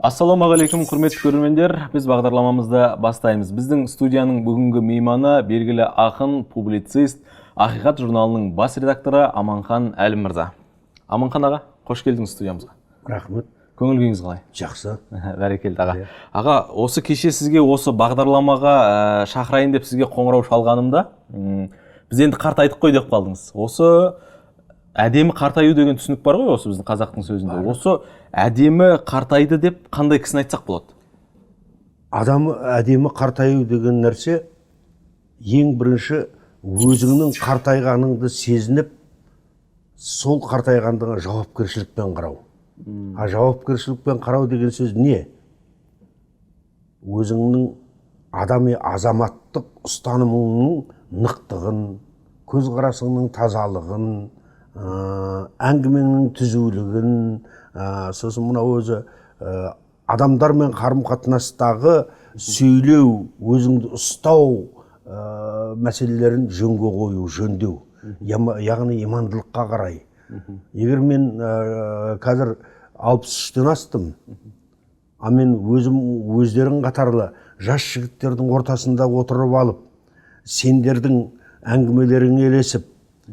Ассалаумағалейкум, құрметті көрермендер. Біз бағдарламамызды бастаймыз. Біздің студияның бүгінгі мейманы белгілі ақын, публицист, Ақиқат журналының бас редакторы Аманхан Әлім мырза. Аманхан аға, қош келдіңіз студиямызға. Рахмет. Көңіл күйіңіз қалай? Жақсы. Бәрекелді, аға. Аға, осы кеше сізге осы бағдарламаға шақырайын деп сізге қоңырау шалғанымда, біз енді қартайдық қой деп қалдыңыз. Осы әдемі қартаю деген түсінік бар ғой осы біздің қазақтың сөзінде. Осы әдемі қартайды деп қандай кісіні айтсақ болады? Адам әдемі қартаю деген нәрсе ең бірінші өзіңнің қартайғаныңды сезініп, сол қартайғандығына жауапкершілікпен қарау. А жауапкершілікпен қарау деген сөз не? Өзіңнің адами азаматтық ұстанымыңның нықтығын, көзқарасыңның тазалығын, әңгіменің түзулігін, сосын мынау өзі адамдармен қарым-қатынастағы сөйлеу, өзіңді ұстау мәселелерін жөнге қою, жөндеу, яғни имандылыққа қарай. Егер мен қазір 63-тен астым, а мен өзім өздерің қатарлы жас жігіттердің ортасында отырып алып, сендердің әңгімелеріңе ілесіп,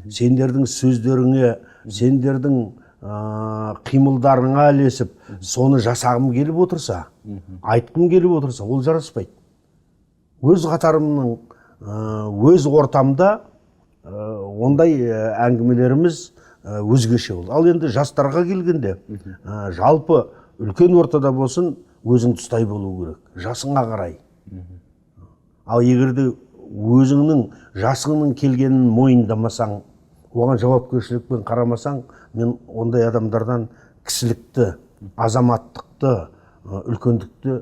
сендердің сөздеріңе, сендердің қимылдарыңа ілесіп, соны жасағым келіп отырса, айтқым келіп отырса, ол жараспайды. Өз қатарымның, өз ортамда ондай әңгімелеріміз өзгеше болды. Ал енді жастарға келгенде, жалпы үлкен ортада болсын, өзің ұстай болу керек, жасыңа қарай. Ал егер де өзіңнің жасыңның келгенін мойындамасаң, оған жауапкершілікпен қарамасаң, мен ондай адамдардан кісілікті, азаматтықты, үлкендікті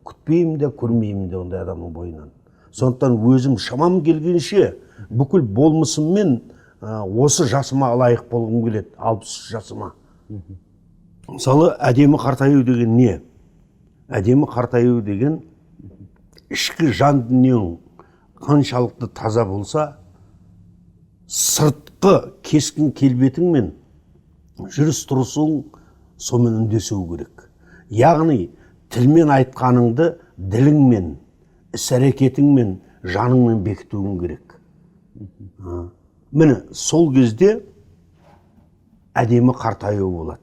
күтпеймін де, көрмеймін де ондай адамның бойынан. Сондықтан өзім шамам келгенше бүкіл болмысыммен осы жасыма лайық болғым келеді, 63 жасыма. Мысалы, әдемі қартаю деген не? Әдемі қартаю деген ішкі жан дүниең қаншалықты таза болса, сыртқы кескін келбетің мен жүріс тұрысың сонымен үндесуі керек. Яғни тілмен айтқаныңды діліңмен, іс әрекетіңмен, жаныңмен бекітуің керек. Міне сол кезде әдемі қартаю болады.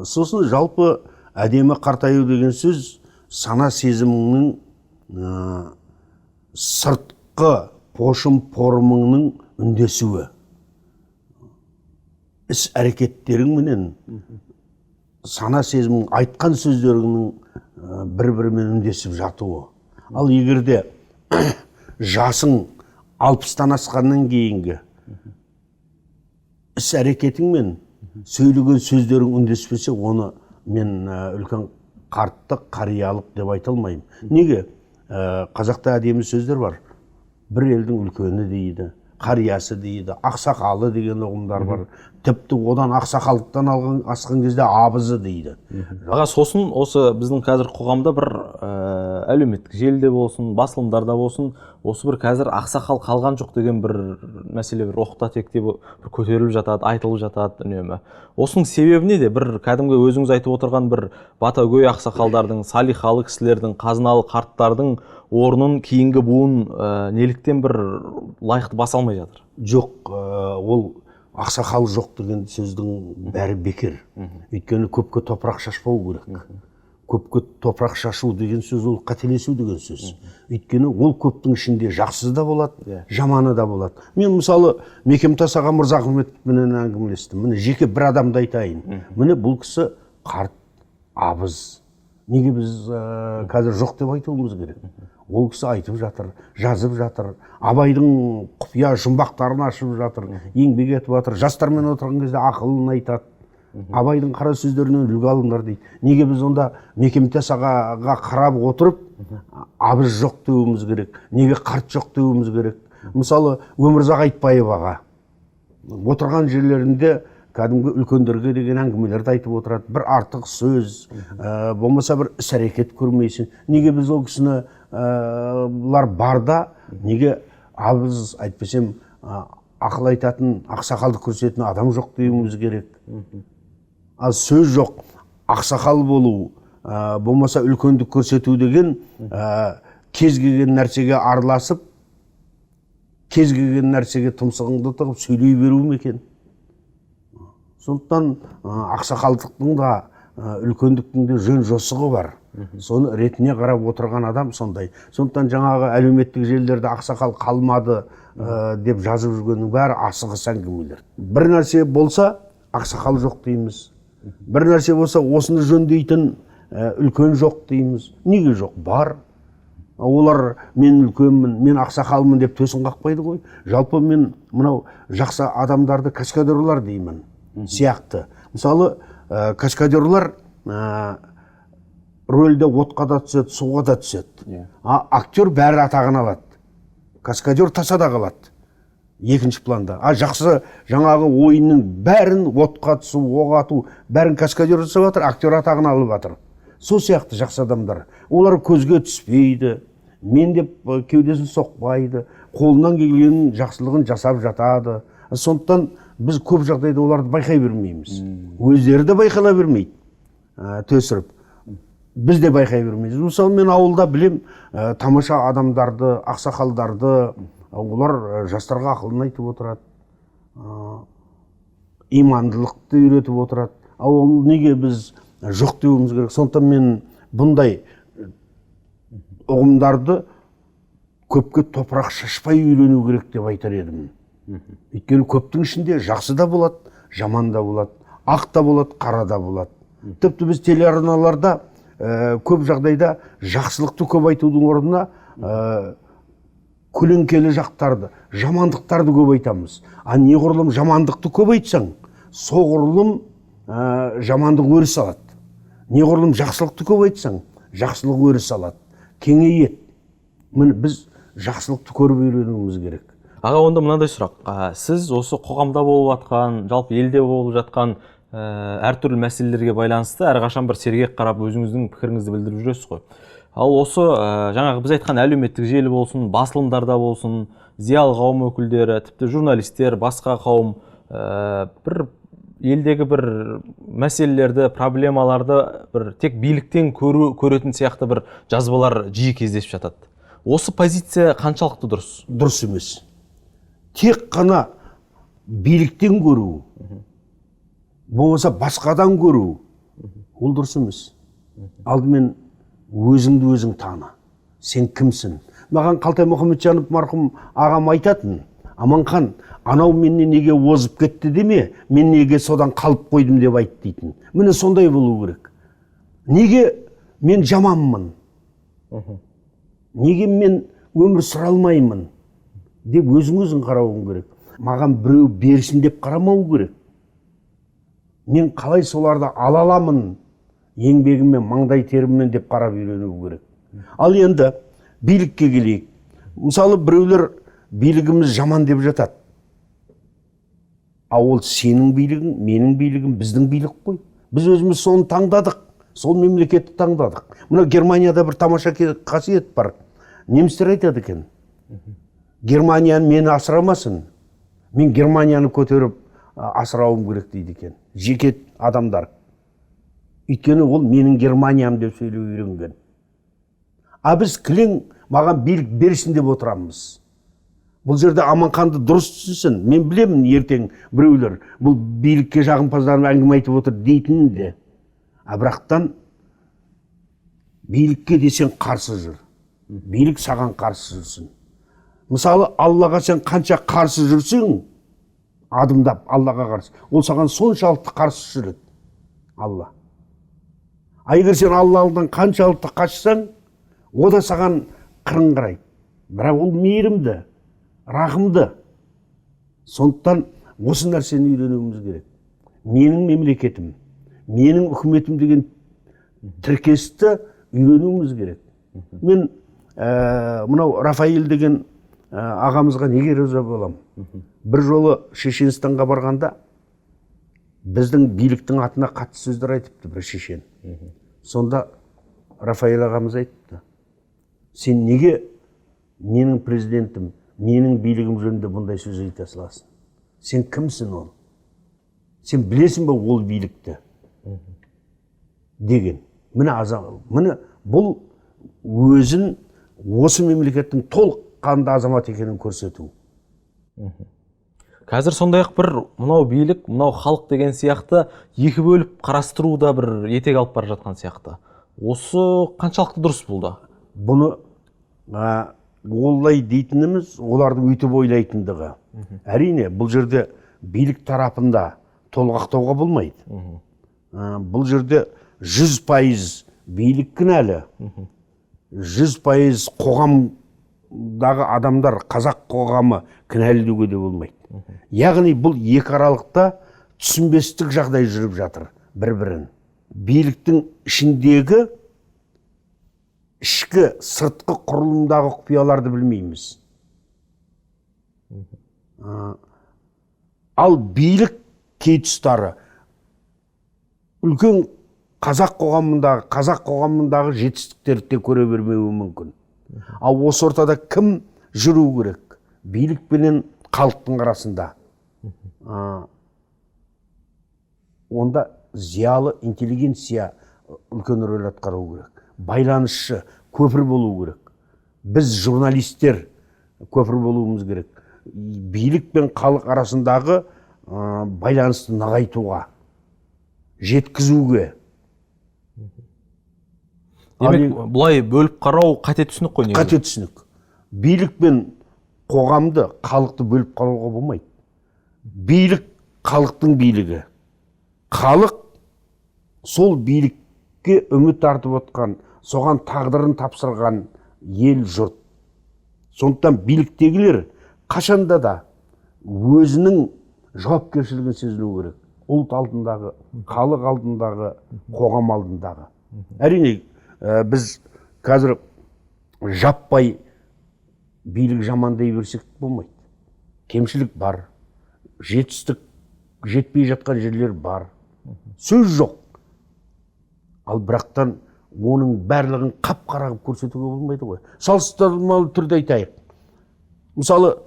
Сосын жалпы әдемі қартаю деген сөз сана сезіміңнің, сыртқы пошым порымыңның үндесуі, іс әрекеттеріңменен сана сезімің, айтқан сөздеріңнің бір-бірімен үндесіп жатуы. Ал егер де жасың 60-тан асқаннан кейінгі іс әрекетіңмен сөйлеген сөздерің үндеспесе, оны мен үлкен қарттық, қариялық деп айта алмаймын. Неге? Қазақта әдемі сөздер бар. Бір елдің үлкені дейді, қариясы дейді, ақсақалы деген ұғымдар бар. Тіпті одан ақсақалдықтан алған асқан кезде абызы дейді. Аға, сосын осы біздің қазір қоғамда бір әлеуметтік желіде болсын, басылымдарда болсын, осы бір қазір ақсақал қалған жоқ деген бір мәселе бір оқта-текте бір көтеріліп жатады, айтылып жатады үнемі. Осының себебі неде? Бір кәдімгі өзіңіз айтып отырған бір батагөй ақсақалдардың, салиқалы кісілердің, қазыналы қарттардың орнын кейінгі буын неліктен бір лайықты баса алмай жатыр? Жоқ, ол ақсақал жоқ деген сөздің бәрі бекер. Өйткені көпке топырақ шашпау керек. Көпке топырақ шашу деген сөз ол қателесу деген сөз. Өйткені ол көптің ішінде жақсысы да болады, жаманы да болады. Мен мысалы Мекемтас аға Мырзахметовпенен әңгімелестім. Міне жеке бір адамды айтайын. Міне бұл кісі қарт, абыз. Неге біз қазір жоқ деп айтуымыз керек? Ол кісі айтып жатыр, жазып жатыр, Абайдың құпия жұмбақтарын ашып жатыр, еңбек етіп жатыр, жастармен отырған кезде ақылын айтады. Абайдың қара сөздерінен үлгі алыңдар дейді. Неге біз онда Мекемтас ағаға қарап отырып абыз жоқ деуіміз керек? Неге қарт жоқ деуіміз керек? Мысалы, Өмірзақ Айтбаев аға отырған жерлерінде Кәдімгі үлкендерге деген әңгімелерді айтып отырады. Бір артық сөз, болмаса бір іс әрекет көрмейсің. Неге біз ол кісіні бұлар барда, неге абыз айтпесем ақыл айтатын, ақсақалды көрсететін адам жоқ деуіміз керек. Ал сөз жоқ, ақсақал болу, болмаса үлкендік көрсету деген кез келген нәрсеге араласып, кез келген нәрсеге тұмсығыңды тығып сөйлей беру ме екен? Сондықтан ақсақалдықтың да, үлкендіктің де жөн жосығы бар. Соны ретіне қарап отырған адам сондай. Сондықтан жаңағы әлеуметтік желілерде ақсақал қалмады деп жазып жүргеннің бәрі асығыс әңгімелер. Бір нәрсе болса ақсақал жоқ дейміз. Бір нәрсе болса осыны жөндейтін үлкен жоқ дейміз. Неге жоқ? Бар. Олар мен үлкенмін, мен ақсақалмын деп төсін қақпайды ғой. Жалпы мен мынау жақсы адамдарды каскадерлар деймін сияқты. Мысалы, каскадерлар рөлде отқа да түседі, суға да түседі. А актер бәрі атағын алады. Каскадер тасада қалады. Екінші планда. А жақсы жаңағы ойынның бәрін отқа түсу, оқ ату, бәрін каскадер жасап жатыр, актер атағын алып жатыр. Сол сияқты жақсы адамдар. Олар көзге түспейді, мен деп кеудесін соқпайды, қолынан келгенін жақсылығын жасап жатады. Сондықтан біз көп жағдайда оларды байқай бермейміз. Өздері де байқала бермейді, төсіріп. Біз де байқай бермейміз. Мысалы, мен ауылда білем, тамаша адамдарды, ақсақалдарды, олар жастарға ақылын айтып отырады, имандылықты үйретіп отырады. Ал ол неге біз жоқ деуіміз керек? Сондықтан мен бұндай ұғымдарды көпке топырақ шашпай үйрену керек деп айтар едім. Өйткені көптің ішінде жақсы да болады, жаман да болады, ақ та болады, қара да болады. Тіпті біз телеарналарда көп жағдайда жақсылықты көп айтудың орнына көлеңкелі жақтарды, жамандықтарды көп айтамыз. А неғұрлым жамандықты көп айтсаң, соғұрлым жамандық өріс алады. Неғұрлым жақсылықты көп айтсаң, жақсылық өріс алады, кеңейеді. Міне, біз жақсылықты көріп үйренуіміз керек. Аға, онда мынандай сұрақ. Сіз осы қоғамда болып жатқан, жалпы елде болып жатқан әртүрлі мәселелерге байланысты әрқашан бір сергек қарап өзіңіздің пікіріңізді білдіріп жүресіз ғой. Ал осы жаңағы біз айтқан әлеуметтік желі болсын, басылымдарда болсын, зиялы қауым өкілдері, тіпті журналистер, басқа қауым бір елдегі бір мәселелерді, проблемаларды бір тек биліктен көретін сияқты бір жазбалар жиі кездесіп жатады. Осы позиция қаншалықты дұрыс? Дұрыс емес. Тек қана биліктен көру, болмаса басқадан көру, ол дұрыс емес. Алдымен өзіңді өзің таны. Сен кімсің? Маған Қалтай Мұхамеджанов марқұм ағам айтатын: Аманхан, анау менен неге озып кетті деме, мен неге содан қалып қойдым деп айт дейтін. Міне, сондай болу керек. Неге мен жаманмын? Неге мен өмір сүре алмаймын деп өзің өзің қарауың керек. Маған біреу берсін деп қарамау керек. Мен қалай соларды ала аламын еңбегіммен, маңдай теріммен деп қарап үйрену керек. Ал енді билікке келейік. Мысалы, біреулер билігіміз жаман деп жатады. А ол сенің билігің, менің билігім, біздің билік қой. Біз өзіміз соны таңдадық, сол мемлекетті таңдадық. Мына Германияда бір тамаша қасиет бар. Немістер айтады екен: Германияны мені асырамасын, мен Германияны көтеріп асырауым керек дейді екен жеке адамдар. Өйткені ол менің Германиям деп сөйлеу үйренген. А біз кілең маған билік берсін деп отырамыз. Бұл жерде Аманханды дұрыс түсінсін. Мен білемін, ертең біреулер бұл билікке жағымпазданып әңгіме айтып отыр дейтінін де. А бірақтан билікке десең қарсы жүр. Билік саған қарсы жүрсін. Мысалы, Аллаға сен қанша қарсы жүрсең, адымдап Аллаға қарсы, ол саған соншалықты қарсы жүреді. Алла. А егер сен Алладан қаншалықты қашсаң, о да саған қырын қарайды. Бірақ ол мейірімді, рахымды. Сондықтан осы нәрсені үйренуіміз керек. Менің мемлекетім, менің үкіметім деген тіркесті үйренуіміз керек. Мен мынау Рафаэль деген ағамызға неге риза боламын? Бір жолы Шешенстанға барғанда Біздің биліктің атына қатты сөздер айтыпты бір шешен. Сонда Рафаэль ағамыз айтыпты: сен неге менің президентім, менің билігім жөнінде бұндай сөз айта саласың? Сен кімсің ол? Сен білесің бе ол билікті? Деген. Міне, міне, бұл өзін осы мемлекеттің толыққанды азамат екенін көрсету. Қазір сондай-ақ бір мынау билік, мынау халық деген сияқты екі бөліп қарастыру да бір етек алып бара жатқан сияқты. Осы қаншалықты дұрыс болды? Бұны олай дейтініміз олардың өйтіп ойлайтындығы. Әрине, бұл жерде билік тарапында толғақтауға болмайды. Бұл жерде 100% билік кінәлі, 100% қоғамдағы адамдар, қазақ қоғамы кінәлі деуге де болмайды. Яғни бұл екі аралықта түсінбестік жағдай жүріп жатыр бір-бірін. Биліктің ішіндегі ішкі сыртқы құрылымдағы құпияларды білмейміз. Ал билік кей тұстары үлкен қазақ қоғамындағы жетістіктерді де көре бермеуі мүмкін. Ал осы ортада кім жүру керек? Билік пенен халықтың арасында. Онда зиялы интеллигенция үлкен рөл атқару керек. Байланысшы, көпір болу керек. Біз журналистер көпір болуымыз керек. Билік пен халық арасындағы байланысты нығайтуға, жеткізуге. Демек, бұлай бөліп қарау қате түсінік қой негізі? Қате түсінік. Билік пен қоғамды, халықты бөліп қарауға болмайды. Билік халықтың билігі. Халық сол билікке үміт артып отқан, соған тағдырын тапсырған ел жұрт. Сондықтан биліктегілер қашанда да өзінің жауапкершілігін сезіну керек. Ұлт алдындағы, халық алдындағы, қоғам алдындағы. Әрине, біз қазір жаппай билік жамандай берсек болмайды. Кемшілік бар, жетістік жетпей жатқан жерлер бар. Сөз жоқ. Ал бірақтан оның барлығын қап-қара қылып көрсетуге болмайды ғой. Салыстырмалы түрде айтайық. Мысалы,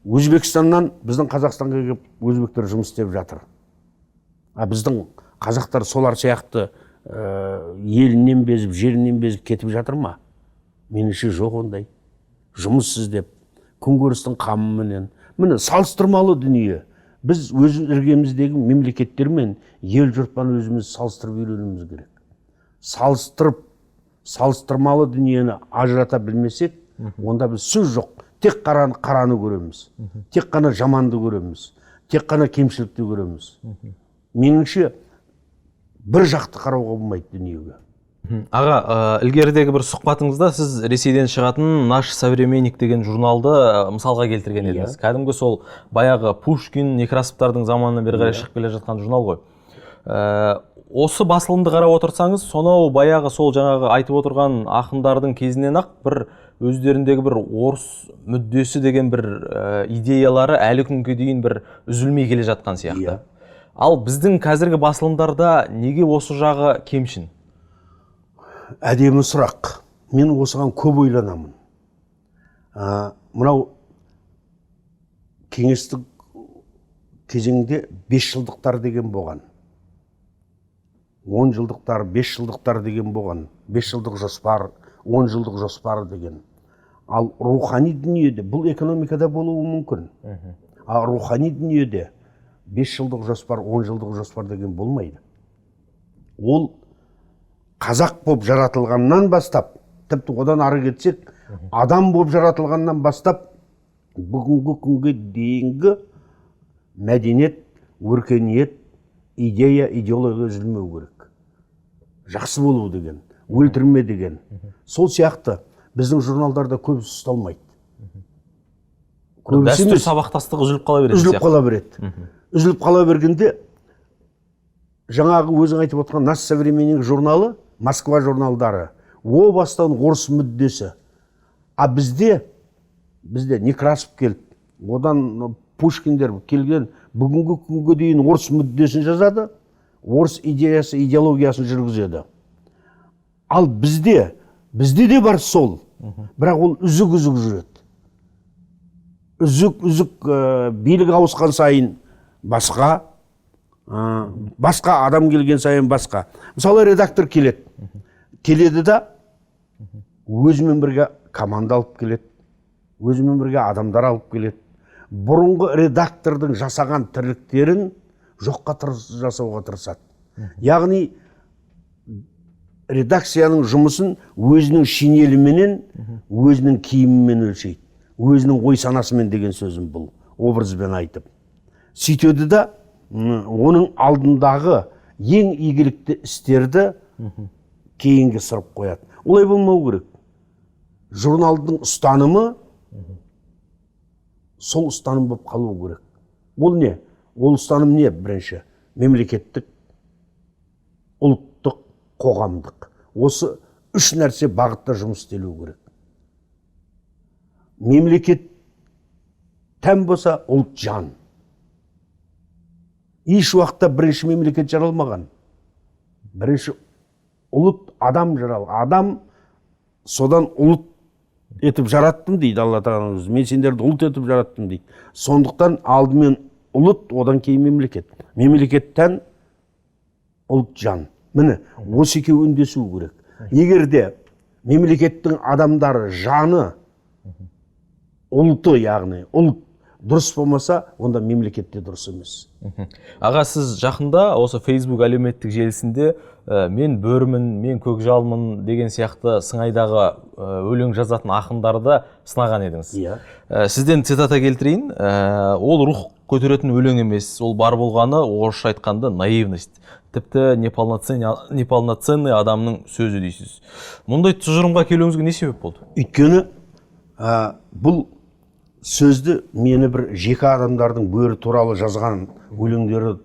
Өзбекстаннан біздің Қазақстанға келіп өзбектер жұмыс істеп жатыр. А біздің қазақтар солар сияқты елінен безіп, жерінен безіп кетіп жатыр ма? Меніңше жоқ ондай. Жұмыс іздеп, күнкөрістің қамыменен. Міне, салыстырмалы дүние. Біз өз іргеміздегі мемлекеттермен, ел жұртпен өзіміз салыстырып үйренуіміз керек. Салыстырмалы дүниені ажырата білмесек, онда біз сөз жоқ. Тек қараны көреміз, тек қана жаманды көреміз, тек қана кемшілікті көреміз. Меніңше, бір жақты қарауға болмайды дүниеге. Аға, ілгерідегі бір сұхбатыңызда сіз Ресейден шығатын «Наш современник» деген журналды мысалға келтірген едіңіз. Кәдімгі сол баяғы Пушкин, Некрасовтардың заманынан бері қарай шығып келе жатқан журнал ғой. Осы басылымды қарап отырсаңыз, сонау баяғы сол жаңағы айтып отырған ақындардың кезінен ақ бір өздеріндегі бір орыс мүддесі деген бір идеялары әлі күнге дейін бір үзілмей келе жатқан сияқты. Ал біздің қазіргі басылымдарда неге осы жағы кемшін? Әдемі сұрақ. Мен осыған көп ойланамын. Мынау кеңестік кезеңде 5 жылдықтар деген болған. 10 жылдықтар, 5 жылдықтар деген болған. 5 жылдық жоспар, 10 жылдық жоспар деген. Ал рухани дүниеде, бұл экономикада болуы мүмкін. Ал рухани дүниеде 5 жылдық жоспар, 10 жылдық жоспар деген болмайды. Ол қазақ боп жаратылғаннан бастап, тіпті одан ары кетсек, адам боп жаратылғаннан бастап, бүгінгі күнге дейінгі мәдениет, өркениет, идея, идеология үзілмеу керек. Жақсы болу деген, өлтірме деген. Сол сияқты біздің журналдарда көбісі ұсталмайды. Көбісі Дәстүр сабақтастығы үзіліп қала береді. Үзіліп қала береді. Үзіліп қала бергенде жаңағы өзің айтып отқан «Наш современник» журналы, Москва журналдары, о бастан орыс мүддесі. А бізде Некрасов келді, одан Пушкиндер келген, бүгінгі күнге дейін орыс мүддесін жазады, орыс идеясы, идеологиясын жүргізеді. Ал бізде де бар сол, бірақ ол үзік-үзік жүреді. Үзік-үзік билік ауысқан сайын басқа, басқа адам келген сайын басқа. Мысалы, редактор келеді. Келеді да өзімен бірге команда алып келеді, өзімен бірге адамдар алып келеді. Бұрынғы редактордың жасаған тірліктерін жоққа жасауға тырысады. Яғни редакцияның жұмысын өзінің шинеліменен, өзінің киімімен өлшейді, өзінің ой санасымен деген сөзім бұл, образбен айтып. Сөйтеді да оның алдындағы ең игілікті істерді кейінге сырып қояды. Олай болмау керек. Журналдың ұстанымы сол ұстаным болып қалу керек. Ол не? Ол ұстаным не? Бірінші, мемлекеттік, ұлттық, қоғамдық. Осы үш нәрсе бағытта жұмыс істелу керек. Мемлекет тән болса, ұлт жан. Еш уақытта бірінші мемлекет жаралмаған. Бірінші ұлт адам жарал. Адам содан ұлт етіп жараттым дейді Алла Тағаланың өзі. Мен сендерді ұлт етіп жараттым дейді. Сондықтан алдымен ұлт, одан кейін мемлекет. Мемлекеттен ұлт жан. Міне, осы екеуі үндесу керек. Егер де мемлекеттің адамдары жаны, ұлты, яғни ұлт дұрыс болмаса, онда мемлекет те дұрыс емес. Аға, сіз жақында осы Facebook әлеуметтік желісінде мен бөрімін, мен көкжалмын деген сияқты сыңайдағы өлең жазатын ақындарды сынаған едіңіз. Иә. Сізден цитата келтірейін. Ол рух көтеретін өлең емес, ол бар болғаны орысша айтқанда наивность. Тіпті неполноценный адамның сөзі дейсіз. Мұндай тұжырымға келуіңізге не себеп болды? Өйткені бұл сөзді мені бір жеке адамдардың бөрі туралы жазған өлеңдерінен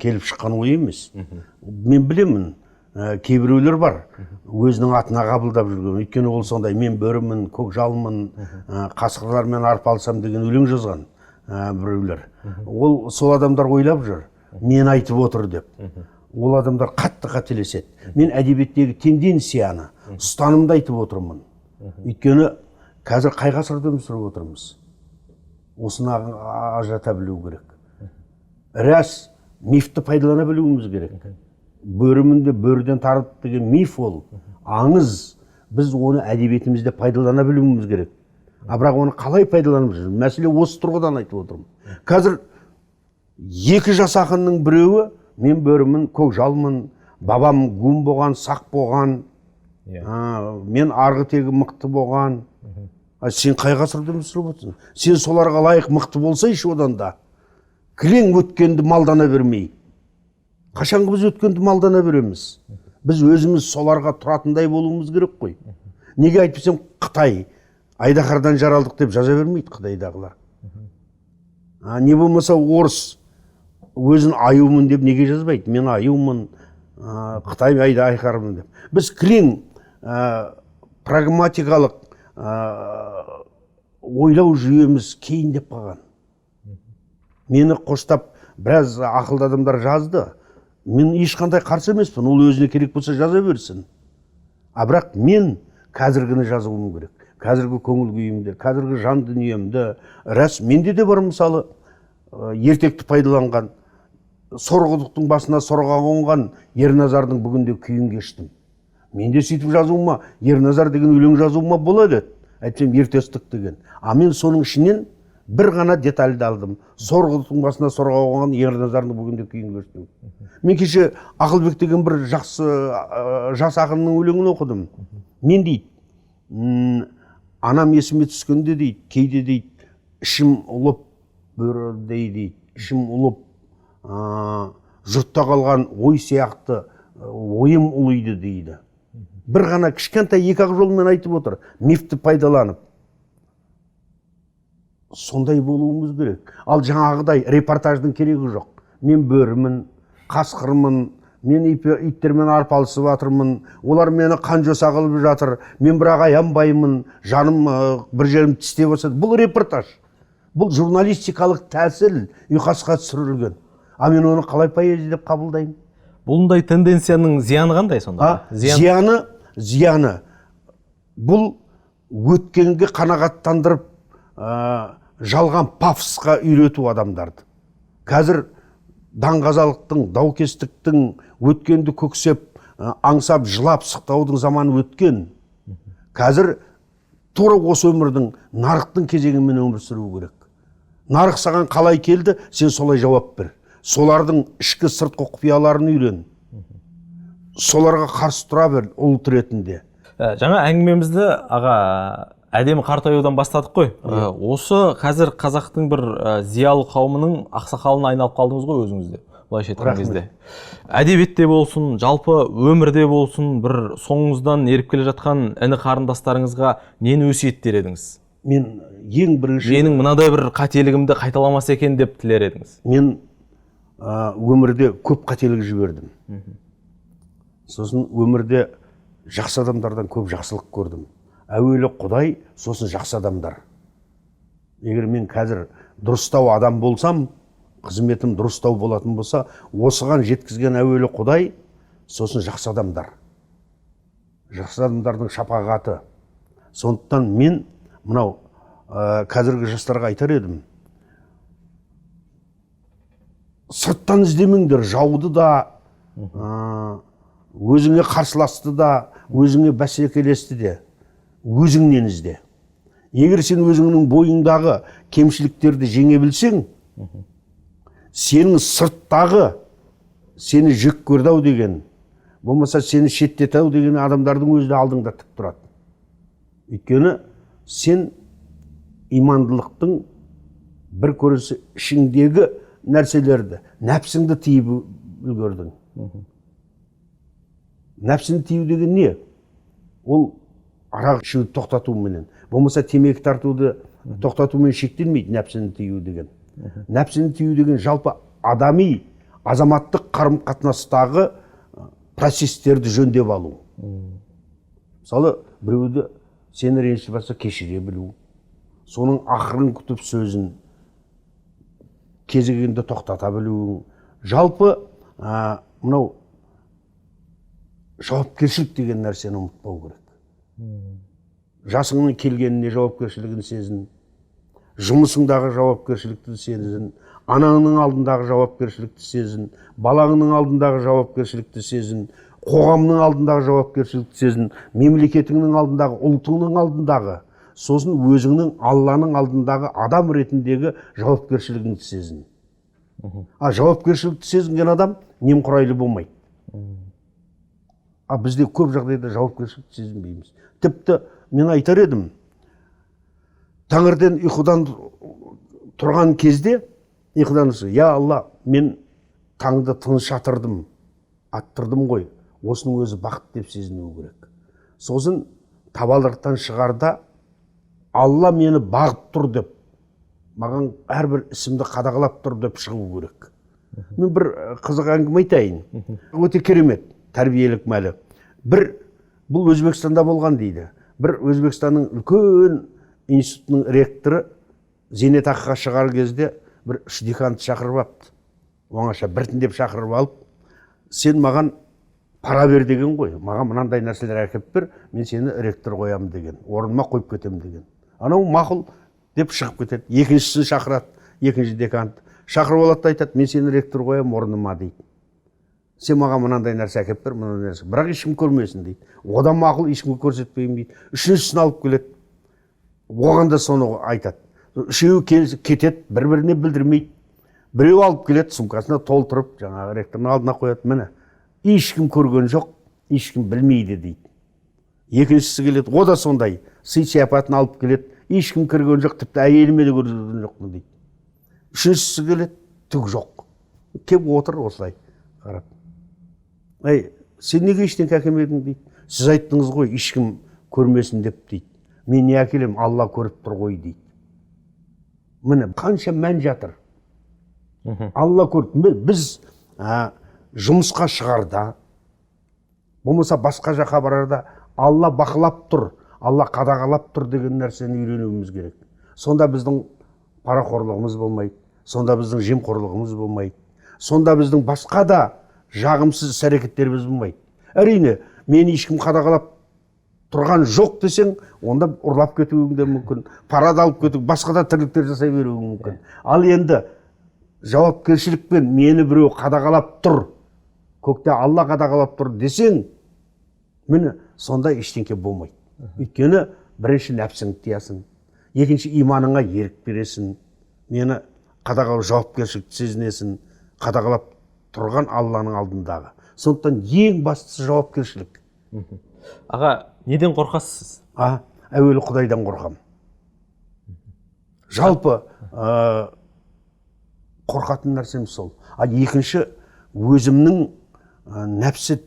келіп шыққан ой емес. Мен білемін, кейбіреулер бар өзінің атына қабылдап жүрген. Өйткені ол сондай мен бөрімін, көкжалмын, қасқырлармен арпалысам деген өлең жазған біреулер. Ол сол адамдар ойлап жүр, мен айтып отыр деп. Ол адамдар қатты қателеседі. Мен әдебиеттегі тенденцияны, ұстанымды айтып отырмын. Өйткені қазір қай ғасырда өмір сүріп отырмыз? Осыны ажырата білу керек. Рас, мифті пайдалана білуіміз керек. Бөрімін де бөріден тарып деген миф ол, аңыз. Біз оны әдебиетімізде пайдалана білуіміз керек. А бірақ оны қалай пайдаланып жүрміз? Мәселе осы тұрғыдан айтып отырмын. Қазір екі жас ақынның біреуі мен бөрімін, көкжалмын, бабам гун болған, сақ болған, мен арғы тегі мықты болған. Сен қай ғасырда өмір сүріп отырсың? Сен соларға лайық мықты болсайшы одан да. Кілең өткенді малдана бермей. Қашанғы біз өткенді малдана береміз? Біз өзіміз соларға тұратындай болуымыз керек қой. Неге айтпасам, Қытай айдаһардан жаралдық деп жаза бермейді Қытайдағылар. Не болмаса орыс өзін аюмын деп неге жазбайды? Мен аюмын, Қытай айдаһармын деп. Біз кілең прагматикалық ойлау жүйеміз кейіндеп қалған. Мені қоштап біраз ақылды адамдар жазды. Мен ешқандай қарсы емеспін, ол өзіне керек болса жаза берсін. А бірақ мен қазіргіні жазуым керек. Қазіргі көңіл күйімді, қазіргі жан дүниемді. Рас, менде де бар мысалы ертекті пайдаланған, сорғұдықтың басына сорға қонған Ерназардың бүгінде күйін кештім. Мен де сөйтіп жазуыма, Ерназар деген өлең жазуыма болады еді. Әйтпесем ертестік деген. А мен соның ішінен бір ғана детальді алдым. Сорғұдықтың басына сорға қонған Ерназардың бүгінде күйін кештім. Мен кеше Ақылбек деген бір жақсы жас ақынның өлеңін оқыдым. Мен дейді, анам есіме түскенде дейді, кейде дейді, ішім ұлып бөрідей дейді, ішім ұлып, жұртта қалған ой сияқты ойым ұлиды дейді. Бір ғана кішкентай екі ақ жолмен айтып отыр, мифті пайдаланып. Сондай болуымыз керек. Ал жаңағыдай репортаждың керегі жоқ. Мен бөрімін, қасқырмын, мен иттермен арпалысып жатырмын, олар мені қан жоса қылып жатыр, мен бірақ аянбаймын, жаным бір жерім тістеп жатса, бұл репортаж. Бұл журналистикалық тәсіл ұйқасқа түсірілген. А мен оны қалай поэзия деп қабылдаймын? Бұндай тенденцияның зияны қандай сонда? Зияны бұл өткенге қанағаттандырып, жалған пафосқа үйрету адамдарды. Қазір даңғазалықтың, даукестіктің, өткенді көксеп, аңсап, жылап, сықтаудың заманы өткен. Қазір тура осы өмірдің, нарықтың кезеңімен өмір сүру керек. Нарық саған қалай келді, сен солай жауап бер. Солардың ішкі сыртқы құпияларын үйрен. Соларға қарсы тұра бер ұлт ретінде. Жаңа әңгімемізді аға әдемі қартаюдан бастадық қой. Осы қазір қазақтың бір зиялы қауымының ақсақалына айналып қалдыңыз ғой өзіңіз де. Былайша айтқан кезде. Әдебиетте болсын, жалпы өмірде болсын, бір соңыңыздан еріп келе жатқан іні қарындастарыңызға нені өсиеттер едіңіз? Мен ең бірінші менің мынадай бір қателігімді қайталамаса екен деп тілер едіңіз. Мен өмірде көп қателік жібердім. Сосын өмірде жақсы адамдардан көп жақсылық көрдім. Әуелі Құдай, сосын жақсы адамдар. Егер мен қазір дұрыстау адам болсам, қызметім дұрыстау болатын болса, осыған жеткізген әуелі Құдай, сосын жақсы адамдар. Жақсы адамдардың шапағаты. Сондықтан мен мынау қазіргі жастарға айтар едім. Сырттан іздемеңдер жауды да, өзіңе қарсыласты да, өзіңе бәсекелесті де, өзіңнен ізде. Егер сен өзіңнің бойыңдағы кемшіліктерді жеңе білсең, сенің сырттағы сені жек көрді ау деген, болмаса сені шеттетті ау деген адамдардың өзі де алдыңда тік тұрады. Өйткені сен имандылықтың бір көрінісі ішіңдегі нәрселерді, нәпсіңді тиіп үлгердің. Нәпсіні тию деген не? Ол арақ ішуді тоқтатуменен, болмаса темекі тартуды тоқтатумен шектелмейді нәпсіні тию деген. Нәпсіні тию деген жалпы адами, азаматтық қарым-қатынастағы процестерді жөндеп алу. Мысалы, біреуді сені ренжітіп жатса кешіре білу, соның ақырын күтіп сөзін кезегінде тоқтата білу. Жалпы мынау жауапкершілік деген нәрсені ұмытпау керек. Жасыңның келгеніне жауапкершілігін сезін, жұмысыңдағы жауапкершілікті сезін, анаңның алдындағы жауапкершілікті сезін, балаңның алдындағы жауапкершілікті сезін, қоғамның алдындағы жауапкершілікті сезін, мемлекетіңнің алдындағы, ұлтыңның алдындағы, сосын өзіңнің Алланың алдындағы адам ретіндегі жауапкершілігіңді сезін. А жауапкершілікті сезінген адам немқұрайлы болмайды. А бізде көп жағдайда жауапкершілікті сезінбейміз. Тіпті мен айтар едім, таңертең ұйқыдан тұрған кезде, ұйқыдан, я Алла, мен таңды тыныш атырдым, аттырдым ғой, осының өзі бақыт деп сезіну керек. Сосын табалдырықтан шығарда Алла мені бағып тұр деп, маған әрбір ісімді қадағалап тұр деп шығу керек. Мен бір қызық әңгіме айтайын. Өте керемет тәрбиелік мәлі. Бір, бұл Өзбекстанда болған дейді. Бір Өзбекстанның үлкен институтының ректоры зейнетақыға шығар кезде бір үш деканды шақырып алыпты. Оңаша біртіндеп шақырып алып, сен маған пара бер деген ғой, маған мынандай нәрселер әкеліп бер, мен сені ректор қоямын деген, орныма қойып кетемін деген. Анау мақұл деп шығып кетеді. Екіншісін шақырады, екінші деканды. Шақырып алады да айтады, мен сені ректор қоямын орныма дейді. Сен маған мынандай нәрсе әкеліп бер, мынандай нәрсе. Бірақ ешкім көрмесін дейді. Одан мақұл, ешкімге көрсетпеймін дейді. Үшіншісін алып келеді. Оған да соны айтады. Үшеуі кетеді, бір-біріне білдірмейді. Біреу алып келеді, сумкасына толтырып, жаңағы ректордың алдына қояды. Міне, ешкім көрген жоқ, ешкім білмейді дейді. Екіншісі келеді, о да сондай, сый-сияпатын алып келеді, ешкім кірген жоқ, тіпті әйеліме де көрген жоқпын дейді. Үшіншісі келеді, түк жоқ. Кеп отыр осылай қарап. Әй, сен неге ештеңе әкелмедің дейді. Сіз айттыңыз ғой, ешкім көрмесін деп дейді. Мен не әкелем, Алла көріп тұр ғой дейді. Міне, қанша мән жатыр. Алла көріп, біз жұмысқа шығарда, болмаса басқа жаққа барарда Алла бақылап тұр, Алла қадағалап тұр деген нәрсені үйренуіміз керек. Сонда біздің парақорлығымыз болмайды, сонда біздің жемқорлығымыз болмайды, сонда біздің басқа да жағымсыз іс әрекеттеріміз болмайды. Әрине, мені ешкім қадағалап тұрған жоқ десең, онда ұрлап кетуің де мүмкін, пара да алып кету, басқа да тірліктер жасай беруің мүмкін. Ал енді жауапкершілікпен мені біреу қадағалап тұр, көкте Алла қадағалап тұр десең, міне сонда ештеңке болмайды. Өйткені бірінші нәпсіңді тиясың, екінші иманыңа ерік бересің, мені қадағалап жауапкершілікті сезінесің, қадағалап тұрған Алланың алдындағы. Сондықтан ең бастысы жауапкершілік. Аға, неден қорқасыз сіз? Әуелі Құдайдан қорқам. Жалпы қорқатын нәрсем сол. Ал екінші, өзімнің нәпсі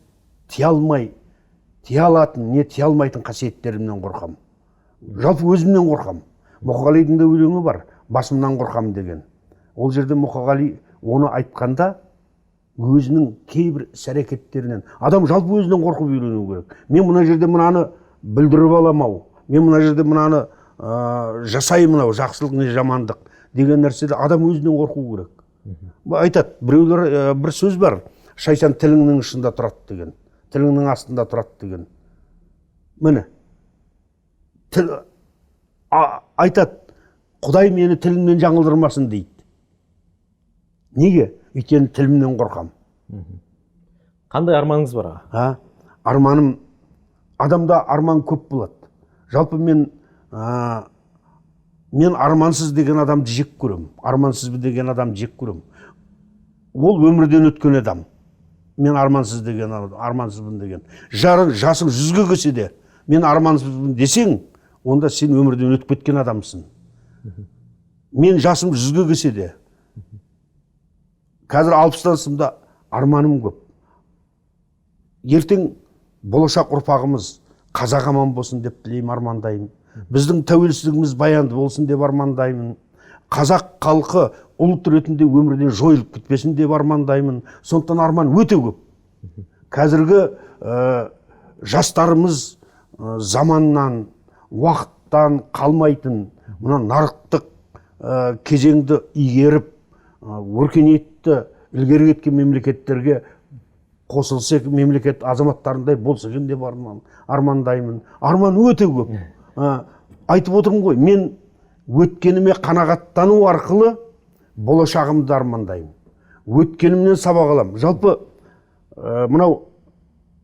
тия алмай, тия алатын, не тия алмайтын қасиеттерімнен қорқам. Жалпы өзімнен қорқам. Мұқағалидың да өлеңі бар, басымнан қорқам деген. Ол жерде Мұқағали оны айтқанда өзінің кейбір іс әрекеттерінен, адам жалпы өзінен қорқып үйрену керек. Мен мына жерде мынаны бүлдіріп алам ау, мен мына жерде мынаны жасаймын ау, жақсылық не жамандық деген нәрседе адам өзінен қорқу керек. Айтады біреулер, бір сөз бар, шайтан тіліңнің ұшында тұрады деген, тіліңнің астында тұрады деген. Міне, тіл, айтады, Құдай мені тілімнен жаңылдырмасын дейді. Неге? Өйткені тілімнен қорқам. Қандай арманыңыз бар, аға? Арманым, адамда арман көп болады. Жалпы мен армансыз деген адамды жек көремін. Армансыз деген адамды жек көремін. Ол өмірден өткен адам. Мен армансыз деген, армансызбын деген. Жасың 100-ге келсе де, мен армансызбын десең, онда сен өмірден өтіп кеткен адамсың. Мен жасым 100-ге келсе де, қазір 60-тансың да арманым көп. Ертең болашақ ұрпағымыз қазақ аман болсын деп тілеймін, армандаймын. Біздің тәуелсіздігіміз баянды болсын деп армандаймын. Қазақ халқы ұлт ретінде өмірден жойылып кетпесін деп армандаймын. Сондықтан арман өте көп. Қазіргі жастарымыз заманнан, уақыттан қалмайтын, мына нарықтық кезеңді игеріп, өркениетті ілгері кеткен мемлекеттерге қосылса, мемлекет азаматтарындай болса екен деп армандаймын. Арман өте көп. Айтып отырмын ғой, мен өткеніме қанағаттану арқылы болашағымды армандаймын. Өткенімнен сабақ аламын. Жалпы мынау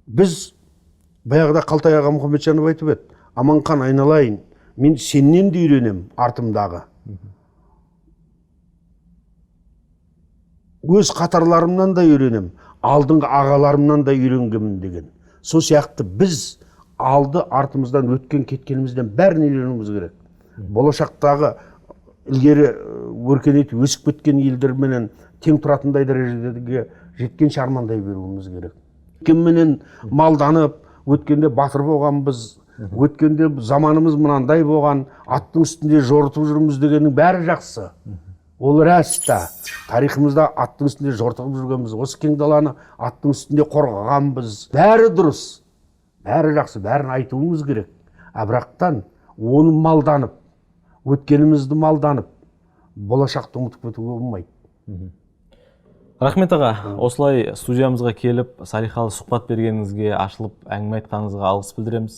біз баяғыда Қалтай аға Мұхамеджанов айтып еді, Аманхан айналайын, мен сенен де үйренемін артымдағы. Өз қатарларымнан да үйренемін, алдыңғы ағаларымнан да үйренгенмін деген. Сол сияқты біз алды артымыздан өткен кеткенімізден бәрін үйренуіміз керек. Болашақтағы ілгері өркениеті өсіп кеткен елдерменен тең тұратындай дәрежеге жеткенше армандай беруіміз керек. Өткенменен малданып, өткенде батыр болғанбыз, өткенде заманымыз мынандай болған, аттың үстінде жортып жүрміз дегеннің бәрі жақсы. Ол рас та. Тарихымызда аттың үстінде жортып жүргенбіз, осы кең даланы аттың үстінде қорғағанбыз. Бәрі дұрыс, бәрі жақсы, бәрін айтуымыз керек. А бірақтан оны малданып, өткенімізді малданып, болашақты ұмытып кетуге болмайды. Рахмет аға, осылай студиямызға келіп, салиқалы сұхбат бергеніңізге, ашылып әңгіме айтқаныңызға алғыс білдіреміз.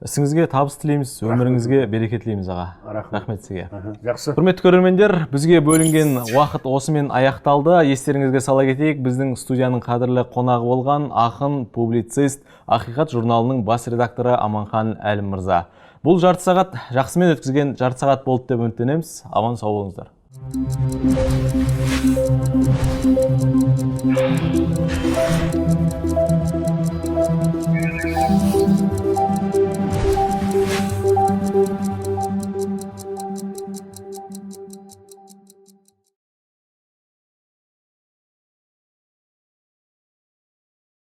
Ісіңізге табыс тілейміз, өміріңізге береке тілейміз аға. Рахмет сізге. Жақсы. Құрметті көрермендер, бізге бөлінген уақыт осымен аяқталды. Естеріңізге сала кетейік, біздің студияның қадірлі қонағы болған ақын, публицист, Ақиқат журналының бас редакторы Аманхан Әлім мырза. Бұл жарты сағат жақсымен өткізген жарты сағат болды деп үміттенеміз. Аман сау болыңыздар.